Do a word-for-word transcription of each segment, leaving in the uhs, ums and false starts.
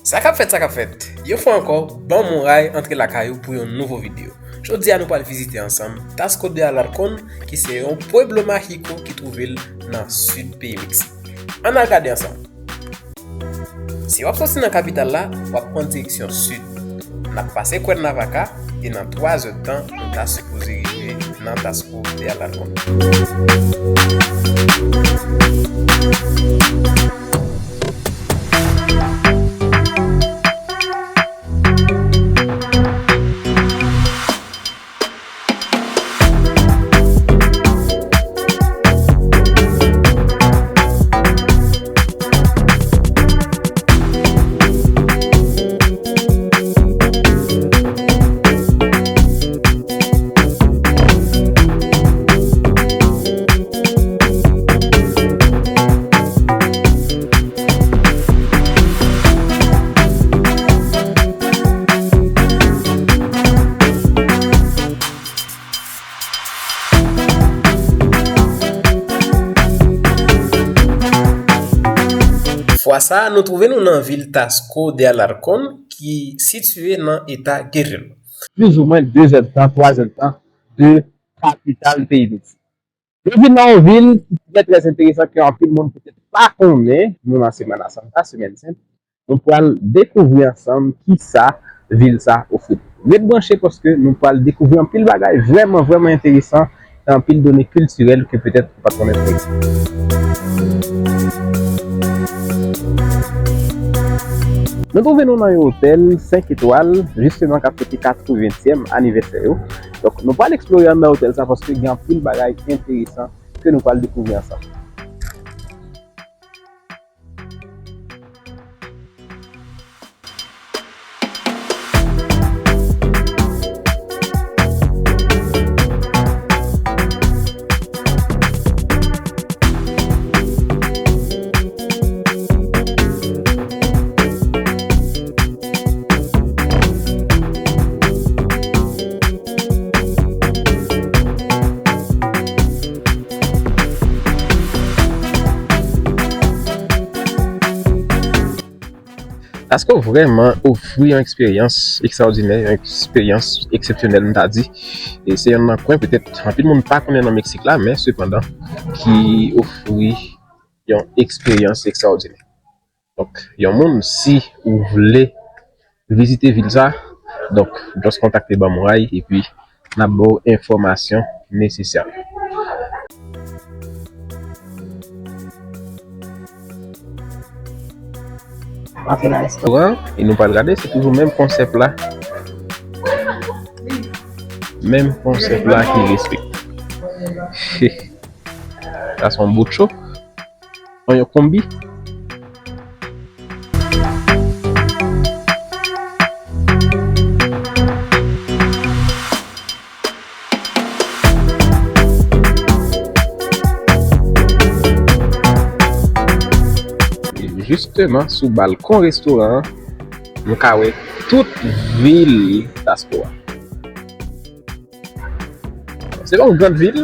Sa k ap fèt, sa k ap fèt. Yon fwa ankò, ban m yon ray antre lakay ou pou yon nouvo videyo. Jodi a, nou pral vizite ansanm Tasco de Alarcón, ki se yon pueblo mágico ki twouve l nan sid peyi Meksik. Ann al gade ansanm. Si w ap soti nan kapital la, w ap pran direksyon sid. N ap pase Cuernavaca e nan twa zèdtan, nou ta sipoze rive nan Tasco de Alarcón. Fwa sa a, nou twouve nou nan vil Tasco de Alarcón, ki sitiye nan eta Guerrero. Plizoumwen de zèdtan, twa zèdtan de kapital peyi Meksik. Nou vin nan yon vil ki trè, trè enteresan, ke anpil moun petèt pa konnen. Nou nan Semana Santa, Semèn Sent. Nou pral dekouvri ansanm kisa vil sa ofri. Ret branche paske nou pral dekouvri anpil bagay vrèman, vrèman enteresan, anpil done kiltirèl ke petèt ou pa t konnen trè byen. Nou twouve nou nan yon otèl senk etwal, jisteman, k ap fete katreventyèm anivèsè yo. Donk, nou pral eksplore anndan otèl sa paske gen anpil bagay enteresan ke nou pral dekouvri ansanm. Tasco vrèman ofri yon eksperyans ekstraòdinè, yon eksperyans eksepsyonèl, m ta di. E se yonn nan kwen, petèt, anpil moun pa konnen nan Meksik la, men sepandan, ki ofri yon eksperyans ekstraòdinè. Donk, yon moun, si ou vle vizite vil sa, donk, just kontakte Ban m yon ray, epi n ap ba w enfòmasyon nesesè. Restoran, e nou pral gade, se toujou menm konsèp la. Menm konsèp la ki respekte. Sa se yon bocho. Yon konbi. Jisteman, sou balkon restoran an, nou ka wè tout vil Tasco a. Se pa yon grann vil.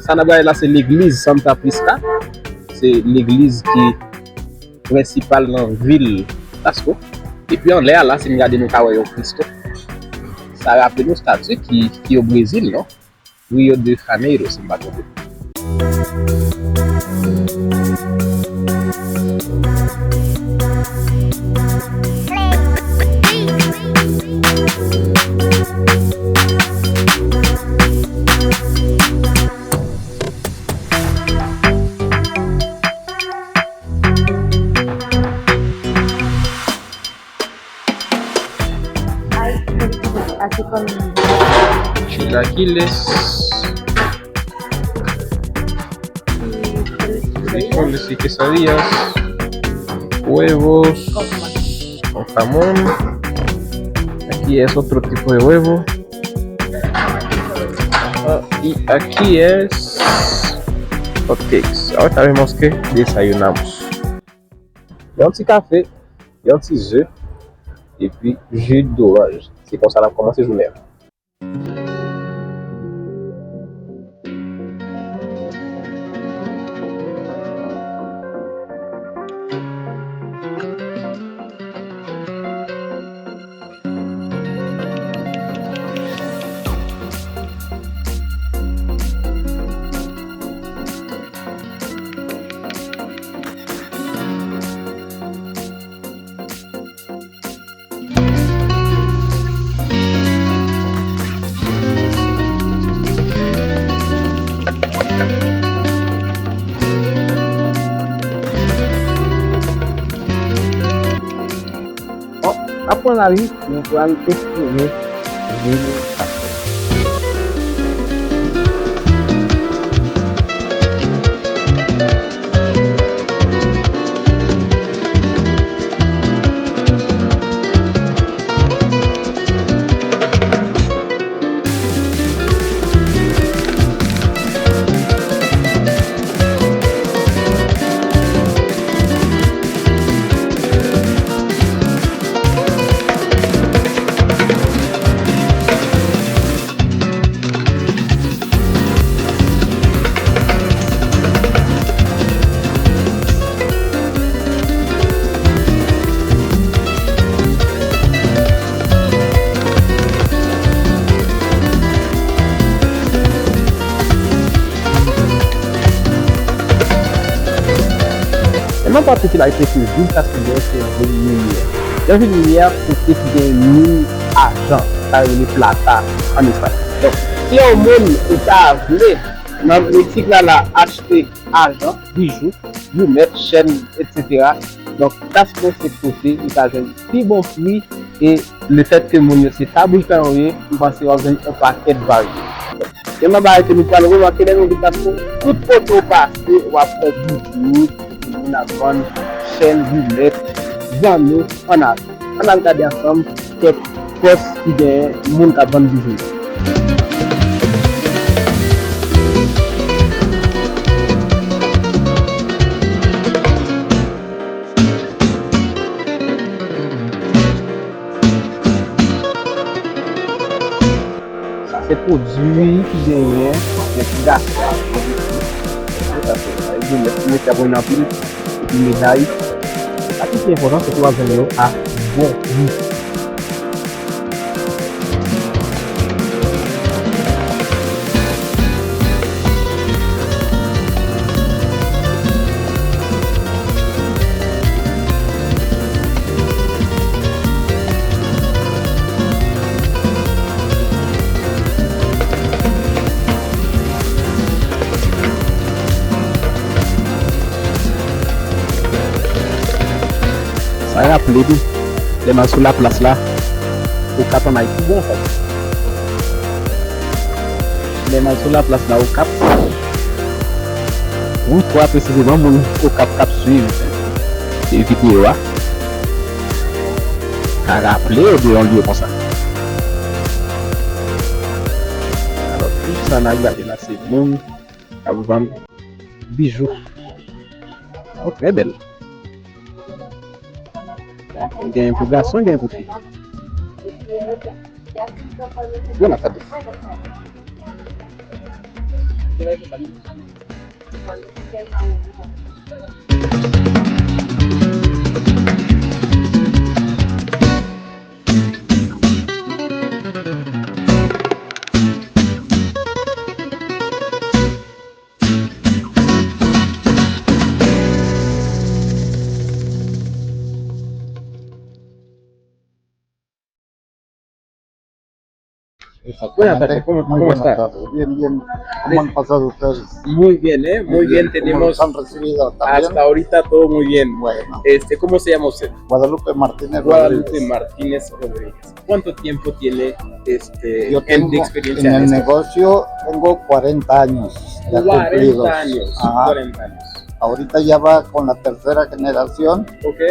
Sa n ap gade la, se legliz Santa Prisca. Se legliz ki prensipal nan vil Tasco. Epi anlè a la, si n gade, nou ka wè yon Cristo. Sa raple nou stati ki, ki o Brezil, non? Rio de Janeiro, si m pa twonpe. Chilaquiles, frijoles y quesadillas, huevos con jamón. Aquí es otro tipo de huevo. Ah, y aquí es hotcakes. Ahora sabemos que desayunamos. Yon ti kafe, yon ti ze, epi ji doranj. Se konsa n ap kòmanse jounen an. N ap pran lari, nou pral eksplore vil Tasco. Yon nan partikilarite ke vil Tasco genyen, se yon vil minyè. Yon vil minyè, kote ki gen min ajan, sa yo rele plata an espanyòl. Donk, si yon moun ou ta vle, nan boutik la, la achte ajan, bijou, linèt, chèn, etsetera. Donk, Tasco se kote ou ka jwenn pi bon pri e lefètke moun yo se ta bouch pa yo ye, m panse w ap jwenn yon pakèt varye. Gen yon bagay ke nou pral remake lè nou vin Tasco, tout kote w pase, w ap wè bijou, moun ap vann chèn, linèt, zanno, ann ale. Ann al gade ansanm kèk pòs ki gen moun k ap vann bijou yo. Sa se pwodui ki genyen, men ki gaspiye. Sa se, sa se, mete ap anpil. Epi medaj. Sa ki pi enpòtan, se ke w ap jwenn yo a bon pri. Sa raple nou, lè m al sou laplas la, Okap ann Ayiti bon, anfèt. Lè m al sou laplas la, Okap, wout twa presizeman, moun Okap k ap swiv videyo a ka raple yo de yon lye konsa. Alò, tout sa n ap gade la, se moun k ap vann bijou. Oh, trè bèl. Gen pou gason, gen pou fi. Bon, n ap gade. Exactamente. Buenas tardes, ¿cómo, cómo está? Muy buenas tardes. Bien, bien. ¿Cómo han pasado ustedes? Muy bien, ¿eh? Muy bien, tenemos hasta ahorita todo muy bien. Bueno. Este, ¿cómo se llama usted? Guadalupe Martínez Rodríguez. Guadalupe Martínez Rodríguez. ¿Cuánto tiempo tiene, este, de experiencia en esto? Yo tengo en el negocio, tengo cuarenta años ya cumplidos. Cuarenta años, ajá. Cuarenta años. Ahorita ya va con la tercera generación. Ok.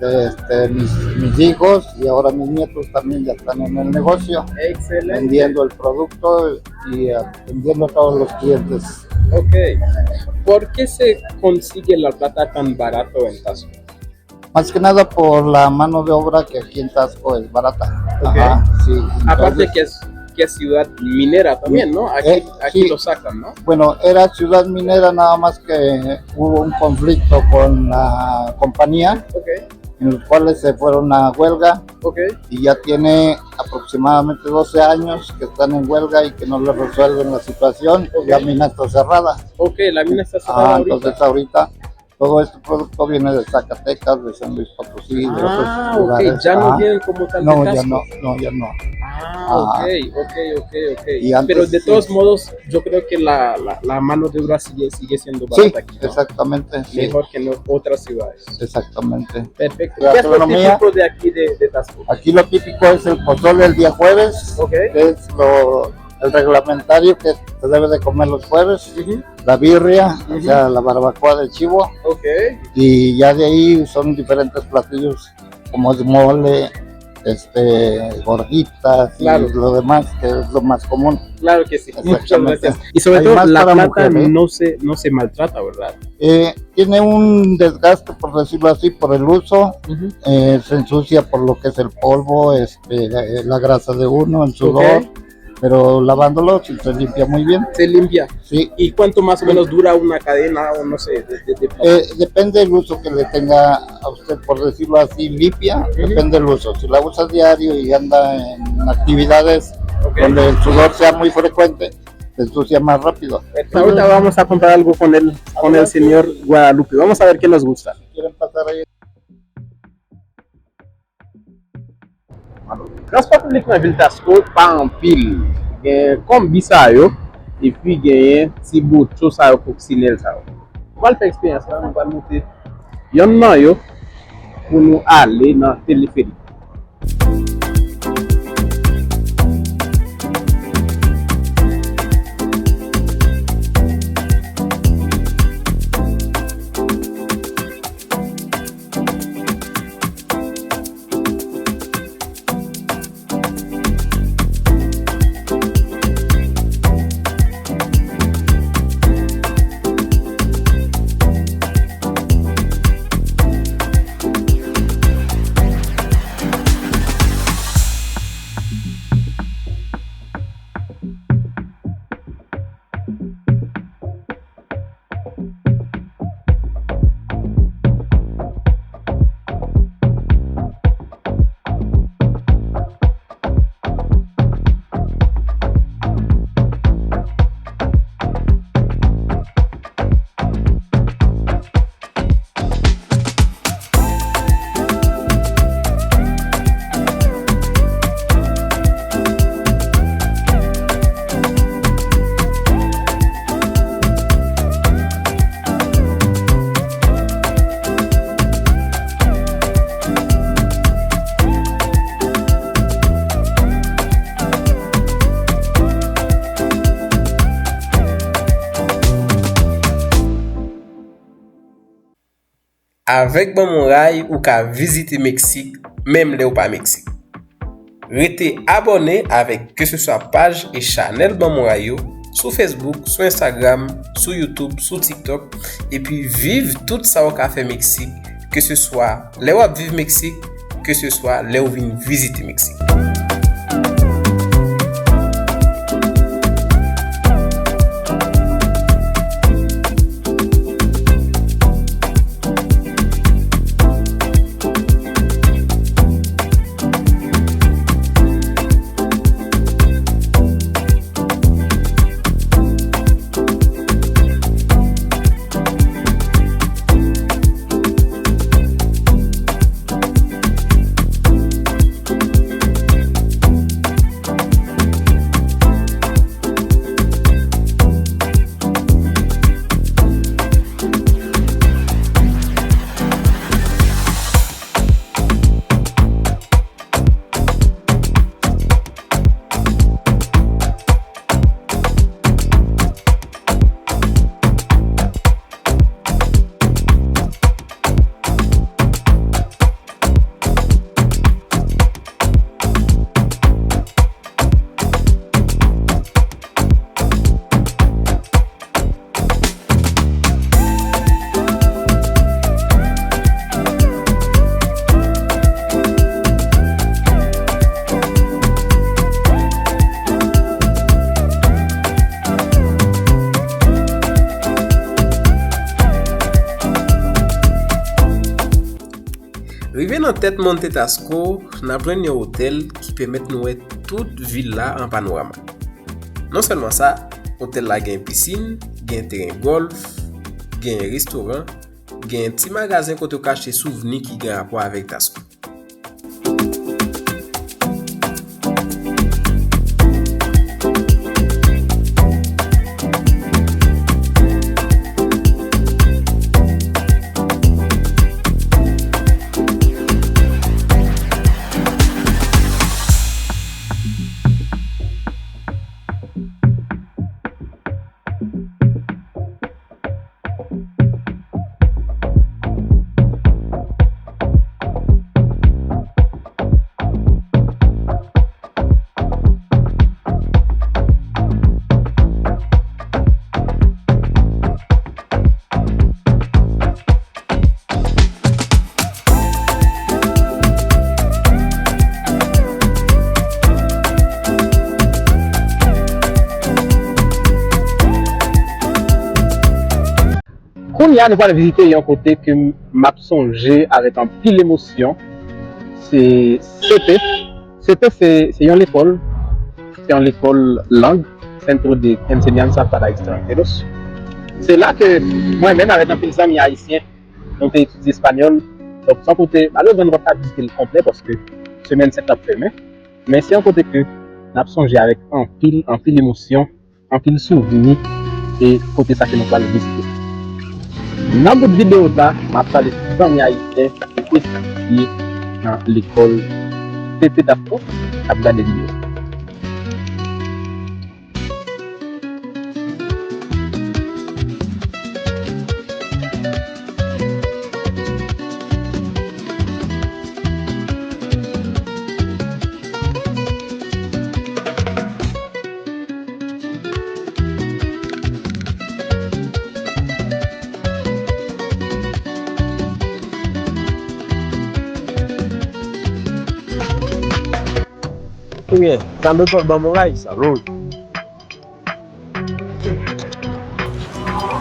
Este, mis, mis hijos y ahora mis nietos también ya están en el negocio, excelente, vendiendo el producto y, eh, atendiendo a todos los clientes. Ok. ¿Por qué se consigue la plata tan barato en Tasco? Más que nada por la mano de obra que aquí en Tasco es barata. Ok. Ajá, sí. Aparte entonces, que es, que es ciudad minera también, ¿no? Aquí, eh, aquí sí, lo sacan, ¿no? Bueno, era ciudad minera, nada más que hubo un conflicto con la compañía, ok, en los cuales se fueron a huelga, ok, y ya tiene aproximadamente doce años que están en huelga y que no les resuelven la situación, ok, y la mina está cerrada. Ok, la mina está cerrada ahorita. Ah, entonces ahorita Todo este producto viene de Zacatecas, de San Luis Potosí, de otros lugares. Ah, ok, ya no vienen como tal de Tasco. No, ya no, no, ya no. Ah, ok, ok, ok, ok. Pero de todos modos, yo creo que la, la, la mano de obra sigue, sigue siendo barata aquí, ¿no? Sí, exactamente, sí. Mejor que en otras ciudades. Exactamente. Perfecto. ¿Qué es lo típico de aquí de, de Tasco? Aquí lo típico es el pozole el día jueves, que es lo, el reglamentario que se debe de comer los jueves, la birria, o sea, la barbacoa de chivo, y ya de ahí son diferentes platillos como el mole, este, gorditas y lo demás, que es lo más común. Claro que sí. Muchas gracias. Y sobre todo, la plata no se, no se maltrata, ¿verdad? Eh, tiene un desgaste, por decirlo así, por el uso. Eh, se ensucia por lo que es el polvo, este, la, la grasa de uno, el sudor. Pero lavándolo, sí, se limpia muy bien. Se limpia. Sí. ¿Y cuánto más o menos dura una cadena, o no sé, de, de, de plata? Eh, depende del uso que le tenga a usted, por decirlo así, limpia, depende del uso. Si la usa diario y anda en actividades donde el sudor sea muy frecuente, se ensucia más rápido. Ahorita vamos a comprar algo con el, con el señor Guadalupe. Vamos a ver qué nos gusta. Si quieren pasar ahí. Transpò piblik nan vil Tasco pa anpil. Gen konbi sa yo, epi genyen ti bocho sa yo, koksinèl sa yo. Nou pral fè eksperyans la, nou pral monte yonn nan yo pou nou ale nan teleferik. Avèk Banm Yon Ray, ou ka vizite Meksik, menm lè w pa Meksik. Rete abòne avèk keseswa paj e chanèl Banm Yon Ray yo sou Facebook, sou Instagram, sou YouTube, sou TikTok, epi viv tout sa w ka fè Meksik, keseswa lè w ap viv Meksik, keseswa lè w vin vizite Meksik. Rive nan tèt Monte Tasco, n ap jwenn yon otèl ki pèmèt nou wè tout vil la an panorama. Non sèlman sa, otèl la gen pisin, gen teren gòlf, gen restoran, Gen ti magazen kote w ka achte souvni ki gen rapò avèk Tasco. Kounye a, nou pral vizite yon kote ke m ap sonje avèk anpil emosyon. Se C P. C P se, se yon lekòl, se yon lekòl lang, Centro de Enseñanza para Extranjeros. Se la ke mwen menm avèk anpil zanmi ayisyen, nou te etidye espanyòl. Donk, se yon kote, malerezman, nou pa t ka vizite l konplè paske semèn sent la ap fèmen. Men se yon kote ke n ap sonje avèk anpil, anpil emosyon, anpil souvni, e kote sa ke nou pral vizite. Nan bout videyo sa, m ap pale ti zanmi ayisyen ki te etidye nan lekòl C P Tasco k ap gade videyo. Ebyen, sa m te fè ban mwen kay sa, non.